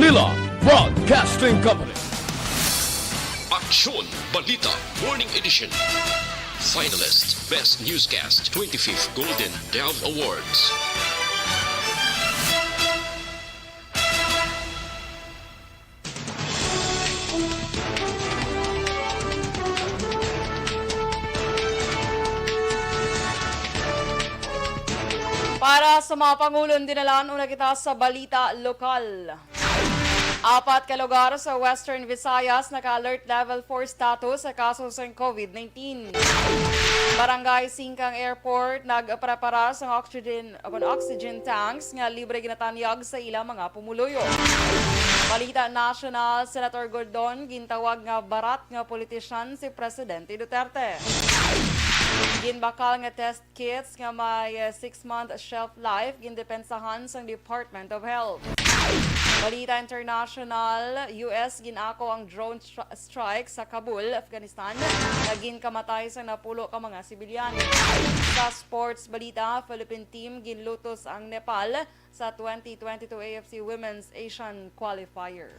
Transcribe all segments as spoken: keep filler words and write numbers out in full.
Manila Broadcasting Company. Aksyon Balita Morning Edition. Finalist Best Newscast twenty-fifth Golden Dove Awards. Para sa mga pangulon, dinalaan una kita sa balita lokal. Apat ka lugar sa Western Visayas naka-alert level four status sa kaso sang COVID nineteen. Barangay Singkang Airport nagprepara sang oxygen, o kon oxygen tanks nga libre ginatanyag sa ila mga pumuluyo. Balita nasyonal, Senator Gordon gintawag nga barat nga politisyan si Presidente Duterte. Ginbakal nga test kits nga may, eh, six-month shelf life gindepensahan sang Department of Health. Balita international, U S ginako ang drone stri-, strike sa Kabul, Afghanistan, nga ginkamatay sang napulo ka mga sibilyan. Sa sports balita, Philippine team ginlutos ang Nepal sa twenty twenty-two A F C Women's Asian Qualifier.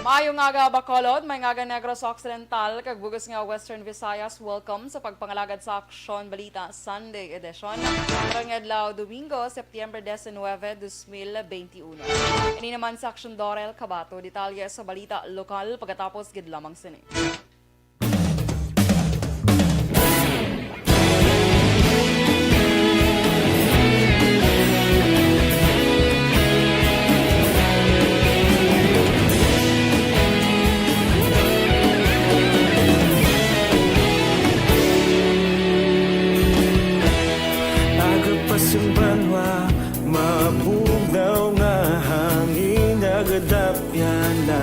Maayong aga, Bacolod. Maayong aga, Negros Occidental, kag bug-os nga Western Visayas. Welcome sa pagpangalagad sa Aksyon Balita Sunday Edition. Karong adlaw, Domingo, September diecinuebe, dos mil veintiuno. Ini naman sa Aksyon, Dorel Cabato. Detalye sa balita lokal pagkatapos gid lamang sini. Aga pa sang banwa, mabugnaw nga hangin nagadapyan na.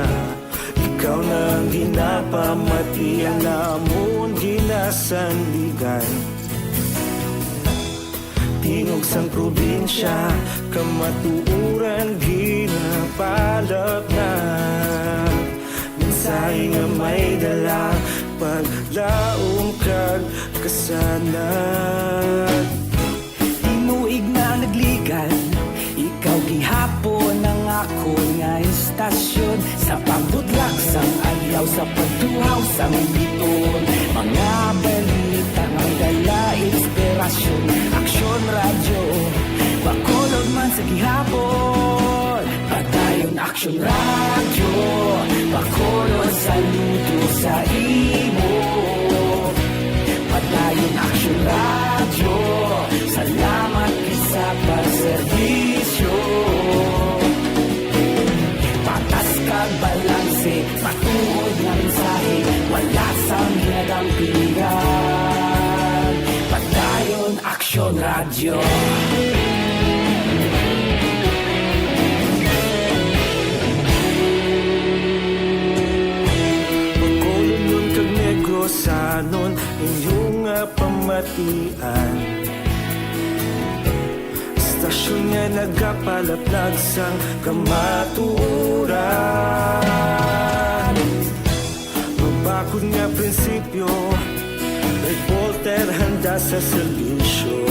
Ikaw na ang ginapamati, ang amon ginasandigan. Tingog sang probinsya, kamatuoran ginapalapnag. Mensahe nga may dala, paglaom kag kasanag. Tinuig na nagligan, ikaw gihapon ang akon nga istasyon. Sa pagbutlak sang adlaw, sa pagtuhaw sang biton, mga balita nga may dala inspirasyon. Aksyon Radyo, Bacolod man sa gihapon. Padayon Aksyon Radyo, Bacolod, saludo sa imo. Padayon Aksyon Radyo, salamat gid sa pagserbisyo. Patas kag balanse, matuod nga mensahe, wala sang ginadampigan. Padayon Aksyon Radyo. Bacolodnon kag Negrosanon, inyo nga pamatian. Istasyon nga nagapalaplag sang kamatuoran. Mabakod nga prinsipyo, reporter handa sa serbisyo.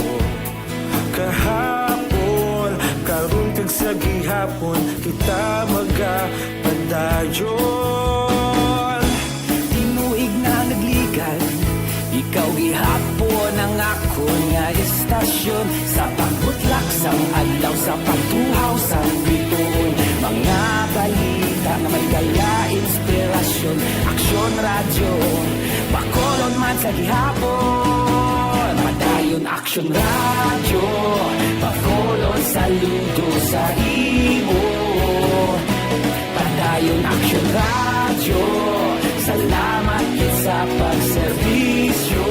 Kahapon, karon, kag sa gihapon, kita magapadayon. Tinuig na nagligan, ikaw gihapon ang akon nga istasyon. Sa pagbutlak sang adlaw, sa pagtuhaw sang bituon, mga balita nga may dala inspirasyon. Aksyon Radyo, Bacolod man sa gihapon. Padayon Aksyon Radyo, Bacolod, saludo sa imo. Padayon Aksyon Radyo, salamat gid sa pagserbisyo.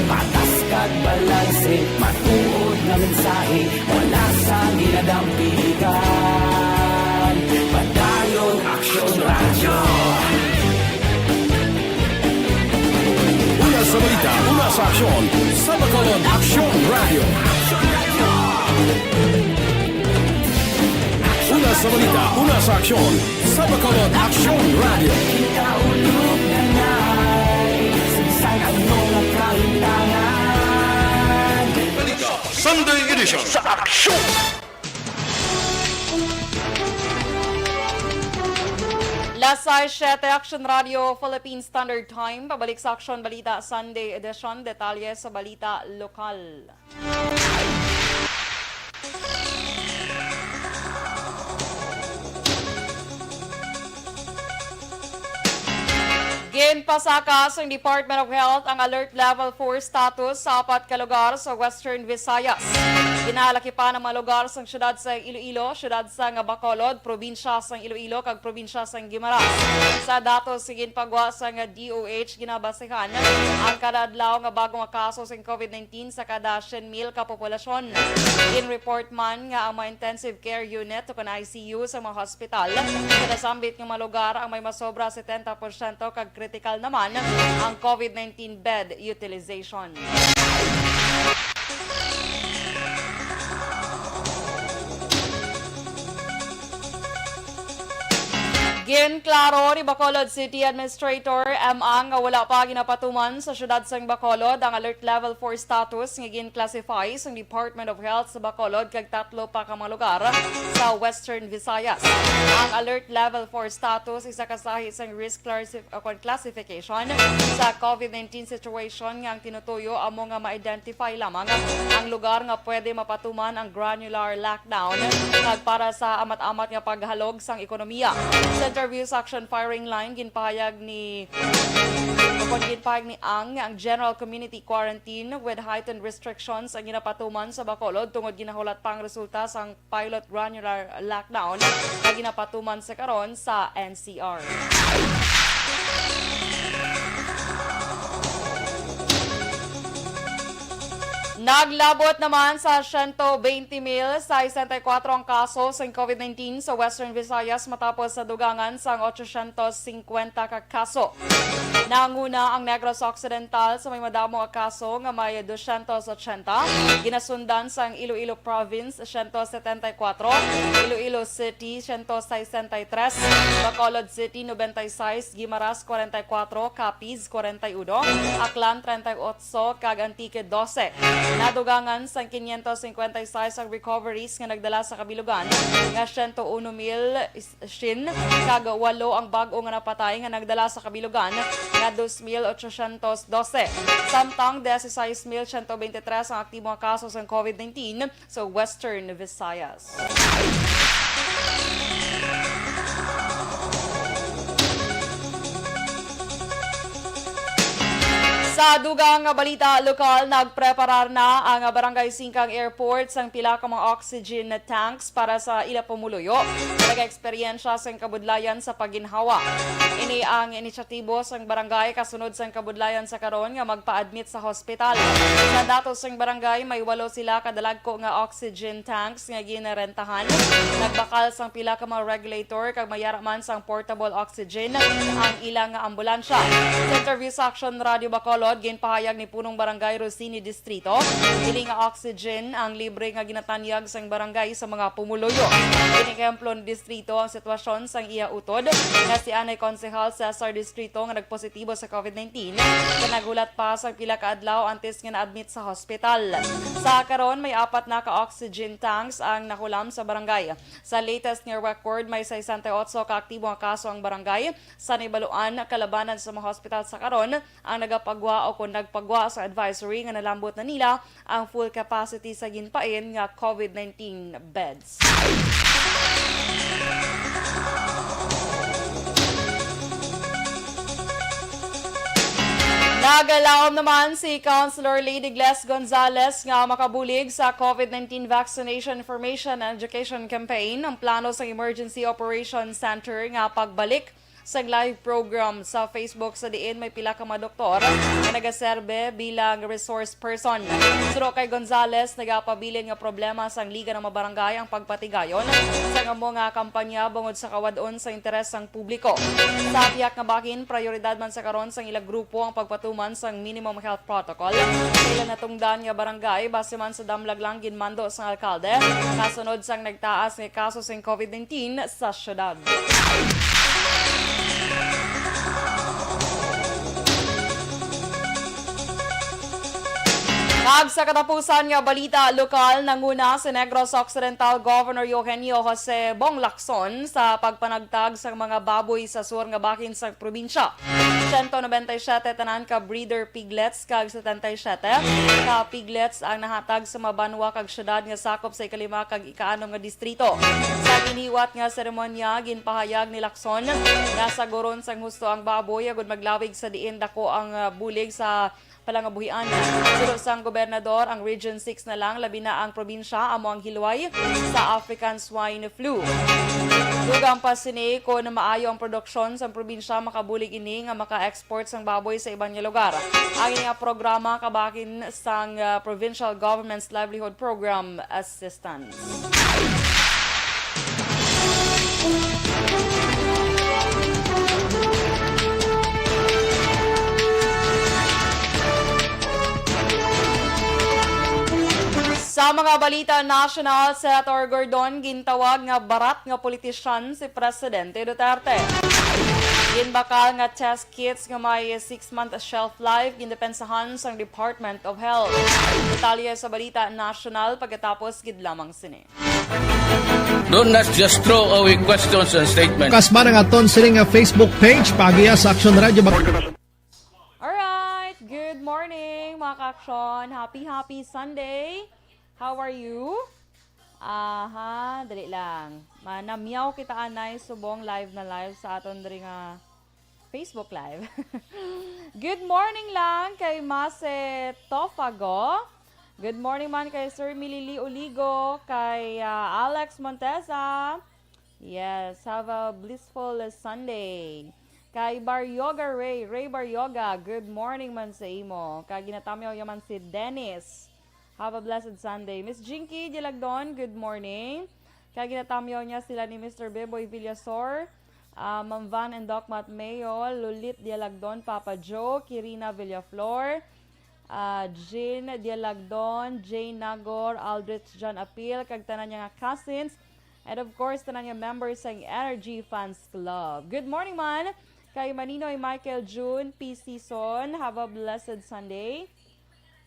Patas kag balanse, matuod nga mensahe, wala sang ginadampigan. Padayon Aksyon Radyo. Una sa balita, una sa aksyon, sa Bacolod Aksyon Radyo. Una sa balita, una sa aksyon, sa Bacolod Aksyon Radyo. Kita ulog na nay, Sunday edition sa Aksyon! Las sais siete, Action Radio Philippine Standard Time. Pabalik sa Aksyon Balita Sunday Edition. Detalye sa balita lokal. Ginpasaka sang Department of Health ang Alert Level four status sa apat ka lugar sa Western Visayas. Ginalakipan ang mga lugar sang siyudad sa Iloilo, siyudad sang Bacolod, probinsya sang Iloilo, kag probinsya sang Guimaras. Sa datos nga ginpagwa sang D O H, ginabasihan ang kada adlaw nga bago nga kaso sang COVID nineteen sa kada syen mil ka populasyon. Gin-report man nga ang mga intensive care unit ukon I C U sa mga hospital sa nasambit nga mga lugar ang may masobra setenta porsyento, kag kritikal naman ang COVID nineteen bed utilization. Ginklaro ni Bacolod City Administrator M. Ang nga wala pa ginapatuman sa siyudad sang Bacolod ang Alert Level four status nga gin-classify sang Department of Health sa Bacolod kag tatlo pa ka mga lugar sa Western Visayas. Ang Alert Level four status isa ka sahi sang risk classif-, o kon classification sa COVID nineteen situation nga ang tinutuyo amo nga ma-identify lamang ang lugar nga pwede mapatuman ang granular lockdown kag para sa amat-amat nga paghalog sang ekonomiya. Sa interview sa Action Firing Line, ginpahayag ni, o kon ginpahayag ni Ang nga ang general community quarantine with heightened restrictions ang ginapatuman sa Bacolod tungod ginahulat pa ang resulta sang pilot granular lockdown nga ginapatuman sa karon sa N C R. Naglabot naman sa siyento bente mil sesenta y kuwatro ang kaso sang COVID nineteen sa Western Visayas matapos sa dugangan sang otsosyentos singkwenta ka kaso. Nanguna ang Negros Occidental sa may madamo nga kaso nga may dosyentos otsenta, ginasundan sang Iloilo Province, siyento setenta y kuwatro, Iloilo City, siyento sesenta y tres, Bacolod City, noventa y seis, Guimaras, kwarenta y kuwatro, Capiz, kwarenta y uno, Aklan, treinta y ocho, kag Antique, doce. Nadugangan sang quinientos cincuenta y seis ang recoveries nga nagdala sa kabilugan nga siyento uno mil syen, kag walo ang bag-o nga napatay nga nagdala sa kabilugan nga dos mil ochocientos doce. Samtang dieciséis mil ciento veintitrés ang aktibo nga kaso sang COVID nineteen sa Western Visayas. Sa dugang nga balita lokal, nagpreparar na ang Barangay Singkang Airport sang pila ka mga oxygen tanks para sa ila pumuluyo nga nagaeksperyensya sang kabudlayan sa pagginhawa. Ini ang inisyatibo sang barangay kasunod sang kabudlayan sa karon nga magpa-admit sa hospital. Sa datos sang barangay, may walo sila ka dalagko nga oxygen tanks nga ginarentahan. Nagbakal sang pila ka mga regulator kag may ara man sang portable oxygen ang ila nga ambulansya. Sa interview sa Action Radio Bacolod, ginpahayag ni Punong Barangay Rosini Distrito, dili nga oxygen ang libre nga ginatanyag sang barangay sa mga pumuluyo. Ginehemplo ni Distrito ang sitwasyon sang iya utod nga si anay Konsehal Cesar Distrito nga nagpositibo sa COVID nineteen, nga naghulat pa sang pila ka adlaw antes nga na-admit sa hospital. Sa karon, may apat na ka oxygen tanks ang nahulam sa barangay. Sa latest nga record, may sesenta y ocho ka aktibo nga kaso ang barangay. Sa nahibaluan, kalabanan sa mga hospital sa karon ang nagapagwa o kon nagpagwa sa advisory nga nalambot na nila ang full capacity sa ginpain nga COVID nineteen beds. Nagalaom naman si Councilor Lady Gles Gonzales nga makabulig sa COVID nineteen Vaccination Information and Education Campaign. Ang plano sa Emergency Operation Center nga pagbalik sang live program sa Facebook, sa diin may pila ka mga doktor nga nagaserbe bilang resource person. Suno kay Gonzales, nagapabilin nga problema sang Liga ng mga Barangay ang pagpatigayon sang amo nga kampanya bungod sa kawad-on sa interes sang publiko. Sa tiyak nga bahin, prayoridad man sa karon sang ila grupo ang pagpatuman sang minimum health protocol. Ila natungdan nga barangay, base man sa damlag lang ginmando sang alkalde, kasunod sang nagtaas nga kaso sing COVID nineteen sa syudad. Ag sa katapusan nga balita lokal, nanguna si Negros Occidental Governor Eugenio Jose Bong Lacson sa pagpanagtag sang mga baboy sa sur nga bahin sang probinsya. Siyento nobenta y siyete tanan ka breeder piglets kag setenta y siyete ka piglets ang nahatag sa mga banwa kag syudad nga sakop sa ikalima kag ikaanom nga distrito. Sa ginhiwat nga seremonya, ginpahayag ni Lacson nga saguron sang husto ang baboy agud maglawig sa diin dako ang, ah, bulig sa palangabuhian. Suno sang gobernador, ang Region six na lang, labi na ang probinsya, amo ang hilway sa African swine flu. Dugang pa sini, kon maayo ang produksyon sa probinsya, makabulig ini nga maka-export sang baboy sa iban nga lugar. Ang ini nga programa kabahin sang, ah, Provincial Government's Livelihood Program Assistance. Sa mga balita nasyonal, Senator Gordon gintawag nga barat nga politisyan si Presidente Duterte. Ginbakal nga test kits nga may six-month shelf life gindepensahan sang Department of Health. Detalye sa balita nasyonal pagkatapos gid lamang sini. Don't not just throw away questions and statements. Kasma nga aton sini nga Facebook page, paagiha sa Aksyon Radio. Alright, good morning, mga ka-aksyon. Happy, happy Sunday. How are you? Aha, dali lang. Manamyaw kita anay subong live na live sa aton diri nga Facebook Live. Good morning lang kay Mase Tofago. Good morning man kay Sir Milili Uligo, kay, ah, Alex Monteza. Yes, have a blissful Sunday. Kay Baryoga Ray, Ray Baryoga, good morning man sa imo. Kay ginatamyaw yaman si Dennis. Have a blessed Sunday. Miss Jinky Dialagdon, good morning. Kay ginatamyaw niya sila ni Mister Beboy Villasor, ah, Ma'am Van and Doc Matt Mayo, Lulit Dialagdon, Papa Joe, Kirina Villaflor, ah, Jean Dialagdon, Jane Nagor, Aldrich John Apil, kag tanan niya nga cousins, and of course, tanan nga members sang Energy Fans Club. Good morning man kay Maninoy Michael June P. Season. Have a blessed Sunday.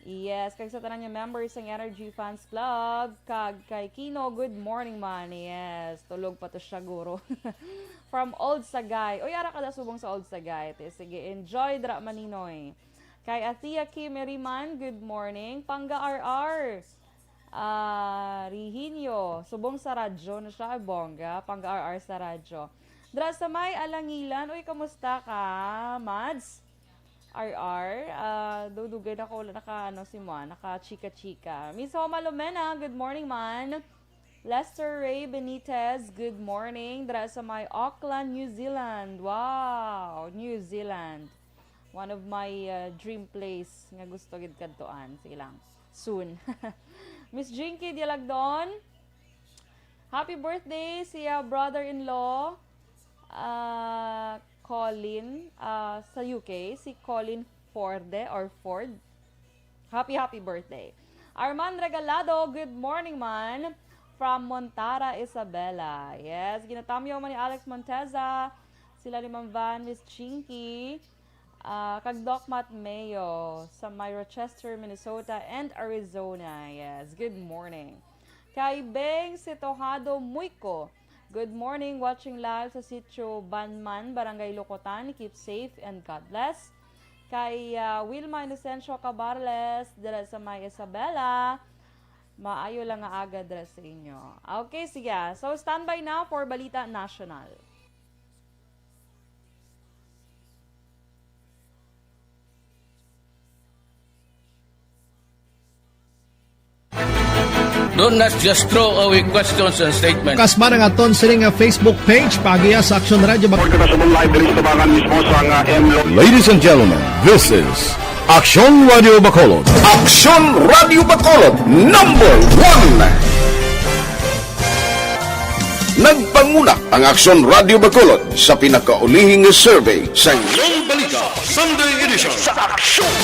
Yes, kag sa tanan nga members sang Energy Fans Club, kag kay Kino, good morning man. Yes, tulog pa to siya, guro. From Old Sagay. Uy, ara ka da subong sa Old Sagay, te. Sige, enjoy dra, Maninoy. Kay Athea Kim Eriman, good morning. Pangga R R. Ah, Rihinyo, subong sa radyo na siya, ay, bongga. Pangga R R sa radyo. Dra sa may Alangilan, uy, kamusta ka, Mads? R R, ah, dugay na ko wala naka, ano, si Moa, naka chika-chika. Miss Homa Lumena, good morning man. Lester Ray Benitez, good morning. Dira sa may Auckland, New Zealand. Wow, New Zealand. One of my, uh, dream place nga gusto gid kadtuan. Sige lang. Soon. Miss Jinky Dialagdon, happy birthday siya brother-in-law, ah, Colin, ah, sa U K, si Colin Forde or Ford. Happy, happy birthday. Arman Regalado, good morning man. From Montara, Isabela. Yes, ginatamyaw man ni Alex Monteza, sila ni Ma'am Van, Miss Chinky, ah, kag Doc Matt Mayo sa may Rochester, Minnesota, and Arizona. Yes, good morning. Kay Beng Sitojado Muico, good morning, watching live sa Sitio Banman, Barangay Lukutan. Keep safe and God bless. Kay, ah, Wilma Inocencio Cabarles, dira sa may Isabela, maayo lang nga aga dira sa inyo. Okay, sige. So, standby na for Balita National. Do not just throw away questions and statements. Kasma nga aton sini nga Facebook page, paagiha sa Aksyon Radio Bac- Report kita subong live diri sa tubangan mismo sa nga M Lo- Ladies and gentlemen, this is Aksyon Radio Bacolod. Aksyon Radio Bacolod, number one. Nagpanguna ang Aksyon Radio Bacolod sa pinakaulihing survey sa Inyong Balita Sunday Edition. Sa Aksyon!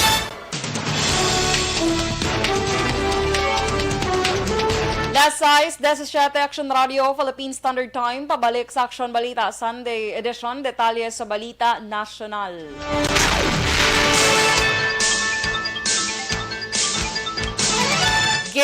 Las sais disisiete, Aksyon Radio, Philippine Standard Time. Pabalik sa Aksyon Balita Sunday Edition. Detalye sa balita nasyonal.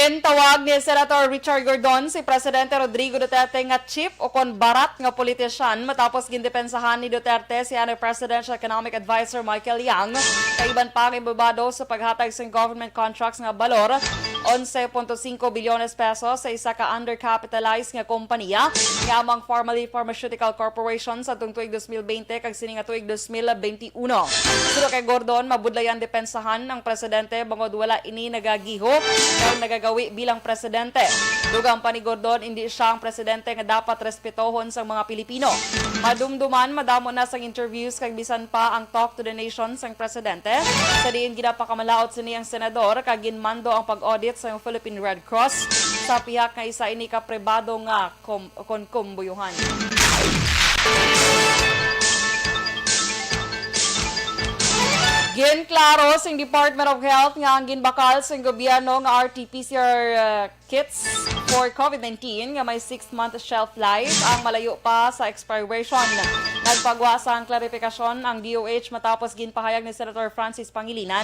Gintawag ni Senator Richard Gordon si Presidente Rodrigo Duterte nga cheap o kon barat nga politisyan matapos gindepensahan ni Duterte si anay Presidential Economic Advisor Michael Yang kag iban pa nga inbolbado sa paghatag sang government contracts nga balor onse punto singko bilyones pesos sa isa ka undercapitalized nga kompanya nga amo ang Farmally Pharmaceutical Corporation sadtong tuig dos mil bente kag sini nga tuig dos mil benti uno. Suno kay Gordon, mabudlay ang depensahan ang presidente bangod wala ini nagagiho kag nagagawi bilang presidente. Dugang pa ni Gordon, indi sia ang presidente nga dapat respetohon sang mga Pilipino. Madumduman, madamo na sang interviews kag bisan pa ang Talk to the Nation sang presidente, sa diin ginapakamalaot sini ang senador kag ginmando ang pag-audit sang Philippine Red Cross sa pihak nga isa ini ka pribado nga kom-, kon kumbuyuhan. Ginklaro sing Department of Health nga ang ginbakal sing gobyerno nga R T P C R, uh, kits for COVID nineteen nga may six-month shelf life ang malayo pa sa expiration. Nagpagwa sang klarifikasyon ang D O H matapos ginpahayag ni Senator Francis Pangilinan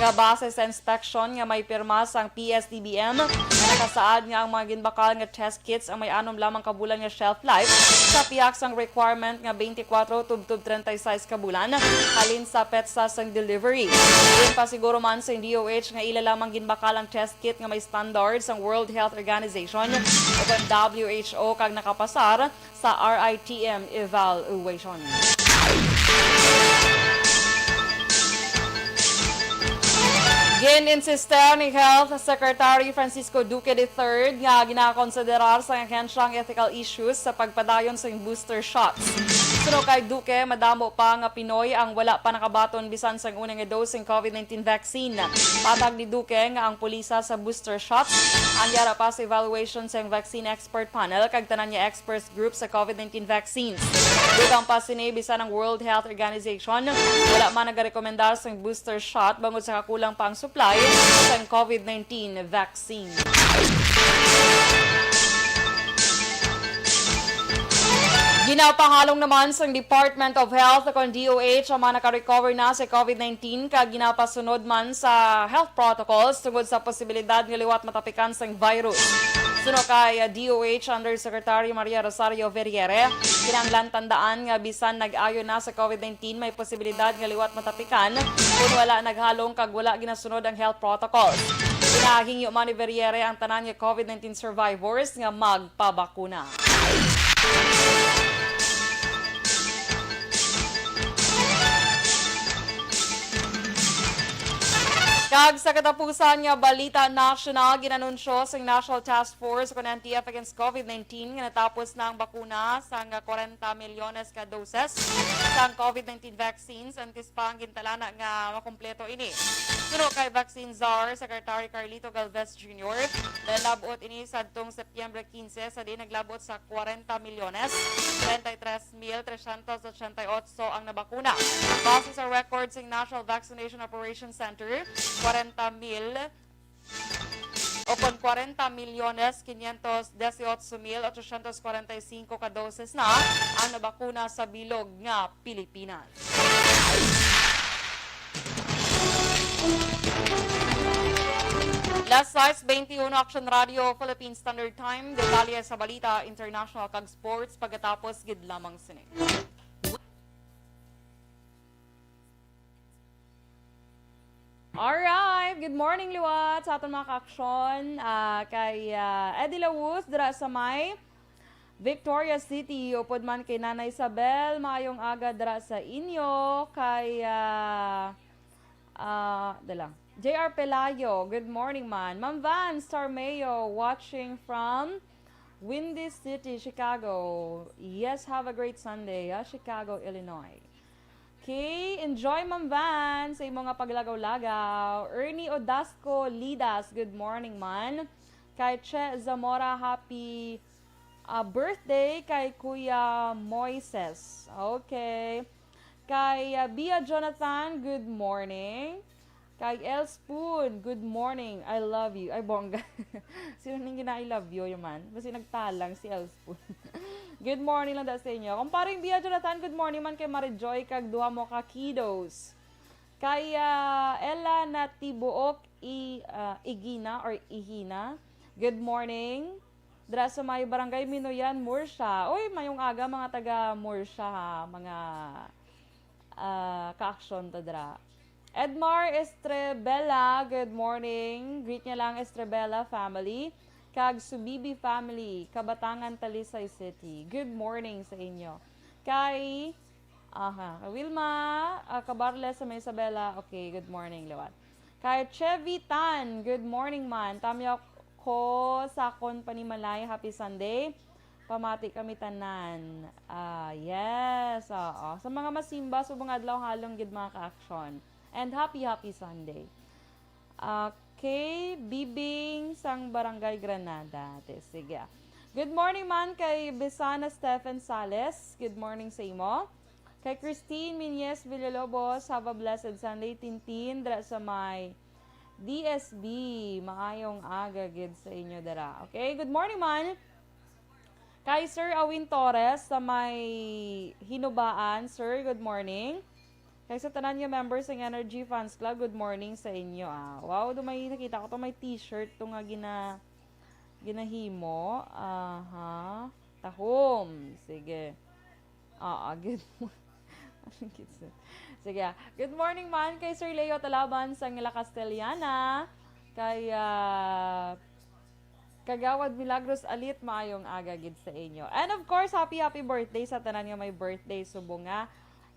nga base sa inspection nga may pirma sang P S D B M nga nakasaad nga ang mga ginbakal nga test kits ang may anom lamang ka bulan nga shelf life sa pihak sang requirement nga twenty-four tubtob treinta y seis ka bulan halin sa petsa sang delivery. Ginpasiguro man sang D O H nga ila lamang ginbakal ang test kit nga may standard sang World Health Organization o kon W H O kag nakapasar sa R I T M evaluation. Gin-insiste ni Health Secretary Francisco Duque the third nga ginakonsiderar sang ahensya ang ethical issues sa pagpadayon sang booster shots. Suno kay Duque, madamo pa nga Pinoy ang wala pa nakabaton bisan sang una nga dose sang COVID nineteen vaccine. Patag ni Duque nga ang pulisa sa booster shots ang yara pa sa evaluation sang vaccine expert panel kag tanan nga experts group sa COVID nineteen vaccines. Dugang pa sini, bisan ang World Health Organization, wala man nagarekomendar sang booster shot bangod sa kakulang pa ang supply sang COVID nineteen vaccine. Ginapahalong naman sang Department of Health kon D O H ang mga naka-recover na sa COVID nineteen kag ginapasunod man sa health protocols tungod sa posibilidad nga liwat matapikan sang virus. Suno kay, uh, D O H Undersecretary Maria Rosario Verriere, kinahanglan tandaan nga bisan nag-ayo na sa COVID nineteen, may posibilidad nga liwat matapikan kon wala naghalong kag wala ginasunod ang health protocols. Ginahangyo man ni Verriere ang tanan nga COVID nineteen survivors nga magpabakuna. Kag sa katapusan nga balita nasyonal, ginanunsyo sang National Task Force kon N T F against COVID nineteen nga natapos na ang bakuna sang kwarenta milyones ka doses sang COVID nineteen vaccines, antes pa ang gintalana nga makumpleto ini. Suno kay Vaccine Czar Secretary Carlito Galvez Junior, nalab-ot ini sadtong Setyembre quince, sa diin naglab-ot sa kwarenta milyones, treinta y tres mil trescientos ochenta y ocho ang nabakuna. Base sa record sing National Vaccination Operation Center, kwarenta mil o kon kwarenta milyones quinientos dieciocho mil ochocientos cuarenta y cinco ka doses na ang nabakuna sa bilog nga Pilipinas. Las sais veintiuno, Action Radio, Philippine Standard Time. Detalye sa balita, international kag sports pagkatapos gid lamang sini. Alright, good morning liwat sa aton mga kaaksyon. Ah, kay, ah, Eddie Lawus dira sa may Victoria City, upod man kay Nanay Isabel, maayong aga dira sa inyo. Kay, ah, ah, dala. J R Pelayo, good morning man. Ma'am Van Starmeo, watching from Windy City, Chicago. Yes, have a great Sunday, ah, Chicago, Illinois. Okay, enjoy, Ma'am Van, sa imo nga paglagaw-lagaw. Ernie Odasco Lidas, good morning man. Kay Che Zamora, happy, ah, birthday kay Kuya Moises. Okay. Kay, ah, Bia Jonathan, good morning. Kay El Spoon, good morning. I love you. Ay, bongga. Sino ning gina-I love you, man? Basi nagtalang si El Spoon. Good morning lang da sa inyo. Kumparing Bia Jonathan, good morning man kay Marijoy kag duha mo ka kiddos. Kay, ah, Ella Natibuok I, ah, Igina or Ihina. Good morning. Dra sa may Barangay Minoyan, Murcia. Uy, mayong aga, mga taga Murcia, ha, mga, ah, ka-aksyon ta dra. Edmar Estrebela, good morning. Greet niya lang Estrebela family. Kag Subibi family, Kabatangan, Talisay City. Good morning sa inyo. Kay, aha, kay Wilma, ah, Cabarles sa may Isabela. Okay, good morning, liwat. Kay Chevy Tan, good morning, man. Tamyo ko sa akon panimalay. Happy Sunday. Pamati kami tanan. Ah, yes, oo. Sa mga masimba, subong adlaw halong gid, mga ka-aksyon. And happy, happy Sunday. Okay, Bibing sang Barangay Granada. Te, sige. Good morning man kay Bisana Stephen Sales. Good morning sa imo. Kay Christine Minyes Villalobos, have a blessed Sunday, Tintin, dra sa may D S B. Maayong aga gid sa inyo dira. Okay, good morning man. Kay Sir Awin Torres sa may Hinubaan, sir, good morning. Kay sa tanan nga members ng Energy Fans Club, good morning sa inyo, ah. Wow, do may nakita ko to, may t-shirt to nga gina-, ginahimo. Aha. Tahom. Sige. Oo, good mo-, Sige, ah. Good morning man kay Sir Leo Talaban sa La Castellana. Kay, ah, Kagawad Milagros Alit, maayong aga gid sa inyo. And of course, happy, happy birthday sa tanan nga may birthday subong nga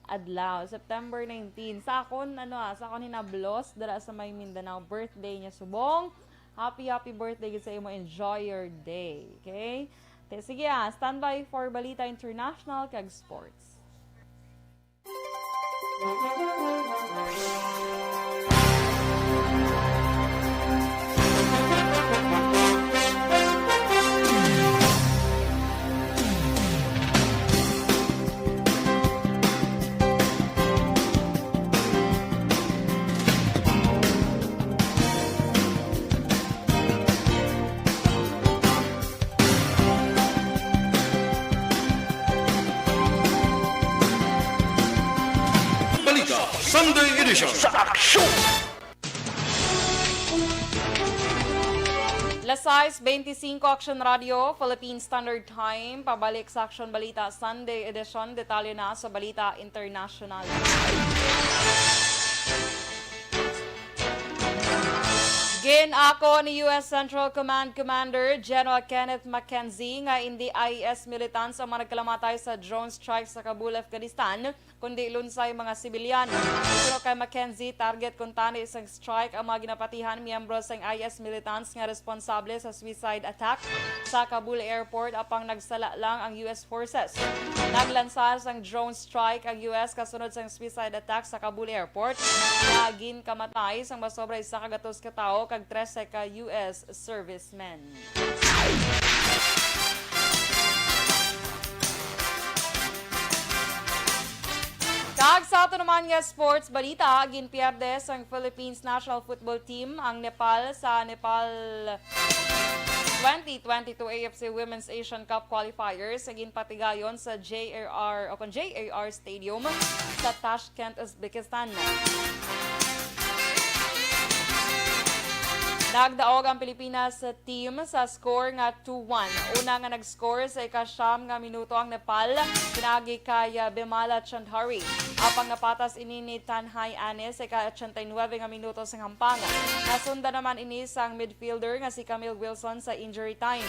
adlaw, September nineteen. Sa akon, ano, ah, sa akon hinablos dira sa may Mindanao, birthday niya subong. Happy, happy birthday gid sa imo. Enjoy your day, okay? Te, sige, ah, standby for Balita International kag Sports. Balita Sunday Edition sa Aksyon. Las sais beintisinko, Aksyon Radio, Philippine Standard Time. Pabalik sa Aksyon Balita Sunday Edition. Detalye na sa Balita International. Gin-ako ni U S Central Command Commander General Kenneth McKenzie nga indi I S militants ang mga nagkalamatay sa drone strike sa Kabul, Afghanistan, kundi lunsay mga sibilyan. Suno kay McKenzie, target kuntani sang strike ang mga ginapatihan miyembro sang I S militants nga responsable sa suicide attack sa Kabul Airport, apang nagsala lang ang U S forces. Naglansa sang drone strike ang U S kasunod sang suicide attack sa Kabul Airport, nga ginkamatay sang masobra isa ka gatos ka tawo kag trese ka U S servicemen. Kag sa ato naman nga sports balita, ginpierde sang Philippines national football team ang Nepal sa Nepal twenty twenty-two A F C Women's Asian Cup qualifiers sa ginpatigayon sa J R R o kon J A R Stadium sa Tashkent, Uzbekistan. Nagdaog ang Pilipinas team sa score nga two one. Una nga nag-score sa ikasyam nga minuto ang Nepal, pinaagi kay, ah, Bimala Chandhari. Apang napatas ini ni Tanhai Anne sa ika-ochenta y nuebe nga minuto sang hampang. Nasundan naman ini sang midfielder nga si Camille Wilson sa injury time.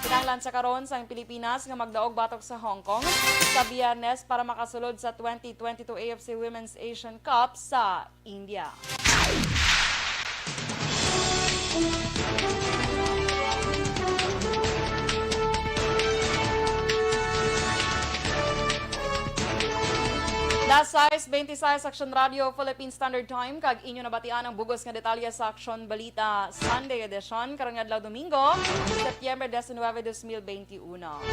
Kinahanglan sa karon sang Pilipinas nga magdaog batok sa Hong Kong sa Biyernes para makasulod sa twenty twenty-two A F C Women's Asian Cup sa India. Las sais beintiseis, Aksyon Radio, Philippine Standard Time, kag inyo nabatian ang bugos nga detalye sa Aksyon Balita Sunday Edition, karong adlaw Domingo, Setyembre diecinuebe, dos mil veintiuno.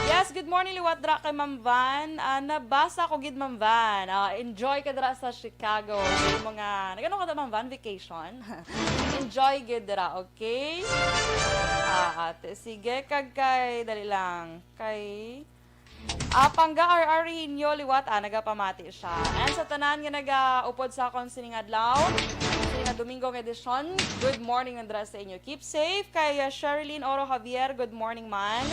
Yes, good morning, liwat dra kay Ma'am Van. Ah, nabasa ko gid, Ma'am Van. Ah, enjoy ka dra sa Chicago. Sa mga, nag-ano ka dra, Ma'am Van? Vacation? Enjoy gid dra, okay? Ah, ate, sige, kag kay, dali lang. Kay, ah, pangga-ar-ari ninyo liwat, ah, nagapamati siya. And sa tanan nga nagaupod sa akon sining adlaw, Nga Domingo nga edisyon. Good morning, Andres, sa inyo. Keep safe. Kay, uh, Sherilyn Oro Javier, good morning man.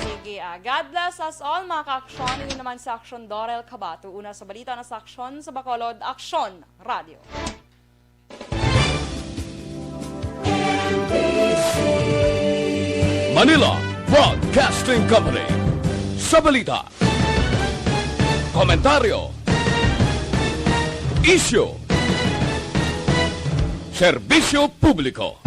Sige, ah, God bless us all, mga kaaksyon. Ini naman sa Aksyon, Dorel Cabato. Una sa balita na sa Aksyon sa Bacolod, Aksyon Radio. Manila Broadcasting Company. Sa balita, komentaryo, isyu, serbisyo publiko.